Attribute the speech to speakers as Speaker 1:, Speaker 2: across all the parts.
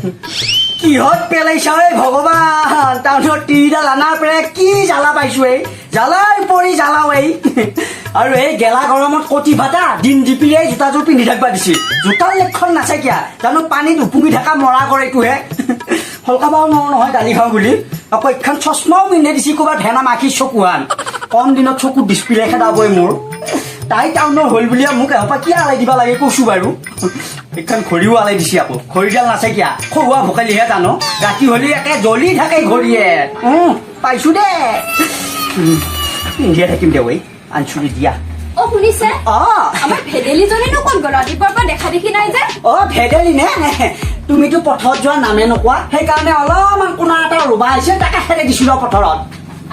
Speaker 1: কিহত পেলাইছা ঐ ভগৱান? টাউনত তিৰিডাল অনাৰ পৰাই কি জ্বালা পাইছো, এই জ্বালাই পৰি জ্বালাও এই। আৰু এই গেলা গৰমত কটি ফাটা দিন জিপিৰে জোতাযোৰ পিন্ধি থাকিবা দিছে। জোতাৰ লক্ষণ নাচাইকিয়া জানো, পানীত উপঙি থকা মৰা কৰে এইটোহে। সলকাবও নোৱাৰো নহয় গালি খাওঁ বুলি। আকৌ এইখন চশমাও পিন্ধি দিছি, ক'ৰবাত ভেনা মাখি চকুহান। কম দিনত চকুত ডিছপ্লে খেদাবই মোৰ। তাই টাউনৰ হ'ল বুলিয়ে মোক এসোপা কিয় আলাই দিব লাগে কৈছো বাৰু? এইখন ঘড়ীও আলাই দিছে আকৌ, ঘড়ীডাল নাচাইকিয়া খোৱা ভোকালিহে জানো। ৰাতি হ'লে একে জ্বলি থাকে ঘড়ীয়ে। পাইছো দে, পিন্ধিয়ে থাকিম দে। ঐ আনচুৰি দিয়া।
Speaker 2: অ, শুনিছে?
Speaker 1: অ।
Speaker 2: আমাৰ ভেদেলিজনীনো ক'ত গ'ল? ৰাতিপুৱাৰ পৰা দেখা দেখি নাই যে।
Speaker 1: অ, ভেদেলি নে? তুমিতো পথাৰত যোৱা নামে নোকোৱা, সেইকাৰণে অলপমান কোনা এটা ৰুবা আহিছিল, তাকে খেদি দিছিলো পথাৰত।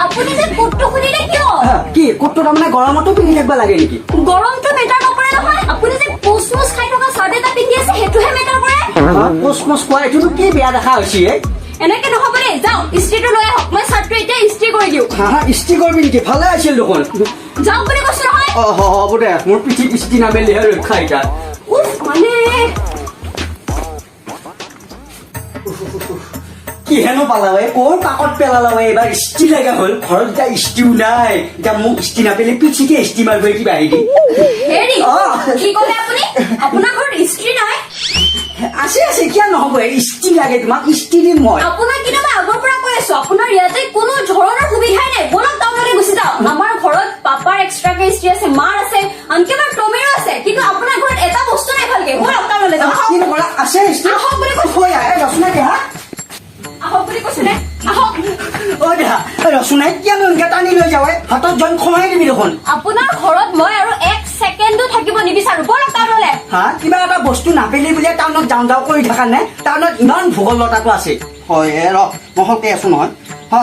Speaker 2: আপুনি যে কোটটো খুলিলে কিয়?
Speaker 1: কি কোটটো তাৰমানে গৰমতো পিন্ধি থাকিব লাগে নেকি?
Speaker 2: গৰমটো মেটাৰ নকৰে নহয়। আপুনি যে কোচ মোচ খাই থকা চাৰ্ট এটা পিন্ধি আছে, সেইটোহে মেটাৰ কৰে।
Speaker 1: কোচ মোচ খোৱা এইটোনো কি বেয়া দেখা হৈছে এই?
Speaker 2: এনেকে নহ'ব দেই। যাওক, ইস্ত্ৰিটো লৈ আহক, মই চাৰ্টটো এতিয়া ইস্ত্ৰি কৰি দিওঁ।
Speaker 1: হা হা, ইস্ত্ৰি কৰিবি নেকি? ভালে আছিল দেখোন।
Speaker 2: যাওক বুলি কৈছো নহয়।
Speaker 1: অ, হ'ব দে, মোৰ পিঠিত ইস্ত্ৰি নামেলিহে ৰক্ষা এতিয়া।
Speaker 2: উফ, মানে
Speaker 1: কিহেনো পালা ঐ? ক'ৰ পাকত পেলালা ঐ? এইবাৰ ইস্ত্ৰি লগা হ'ল। ঘৰত এতিয়া ইস্ত্ৰিও নাই। এতিয়া মোক ইস্ত্ৰি নাপেলি পিঠিতে ইস্ত্ৰি মাৰিব কিবা আহি দি।
Speaker 2: হেৰি!
Speaker 1: অ।
Speaker 2: কি ক'লে আপুনি? আপোনাৰ ঘৰত ইস্ত্ৰি নাই?
Speaker 1: আছে আছে, কিয় নহ'ব? এই ইস্ত্ৰি লাগে তোমাক, ইস্ত্ৰি দিম মই।
Speaker 2: আপোনাক কিন্তু মই আগৰ পৰা কৈ আছো, আপোনাৰ ইয়াতে কোনো ধৰণৰ সুবিধাই নাই। ব'লক, টাউনলৈ গুচি যাওঁ। আমাৰ ঘৰত পাপাৰ এক্সট্ৰাকে ইস্ত্ৰি আছে, মাৰ আছে, আনকি আমাৰ টমিৰো আছে। কিন্তু আপোনাৰ ঘৰত এটা বস্তু নাই ভালকে। ব'লক, টাউনলৈ যাওঁ, আহক।
Speaker 1: কি নকৰা আছে ইস্ত্ৰি।
Speaker 2: আহক বুলি কৈছো।
Speaker 1: ঐ, এই ৰচনা দেহা।
Speaker 2: আহক বুলি কৈছো নে? আহক।
Speaker 1: ঐ দেহা, এই ৰচনাই কিয়নো এনেকে টানি লৈ যাওঁ? হাতত জইন খমাই দিবি দেখোন।
Speaker 2: আপোনাৰ ঘৰত মই আৰু এক ছেকেণ্ডো থাকিব নিবিচাৰো। ব'লক টাউনলৈ।
Speaker 1: হা, কিবা এটা বস্তু নাপেলি বুলিয়ে টাউনত যাওঁ যাওঁ কৰি থাকা নে? টাউনত ইমান ভূগোলতাটো আছে। হয়, এ ৰ, মই সতে আছো নহয়। হা,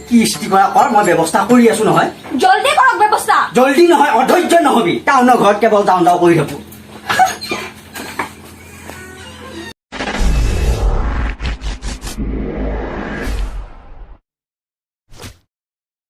Speaker 1: কি ইস্ত্ৰি কৰা কৰ, মই ব্যৱস্থা কৰি আছো নহয়।
Speaker 2: জল্দি কৰক ব্যৱস্থা।
Speaker 1: জল্দি নহয়, অধৈৰ্য নহবি। টাউনৰ ঘৰত কেৱল যাওঁ যাওঁ কৰি থাকো।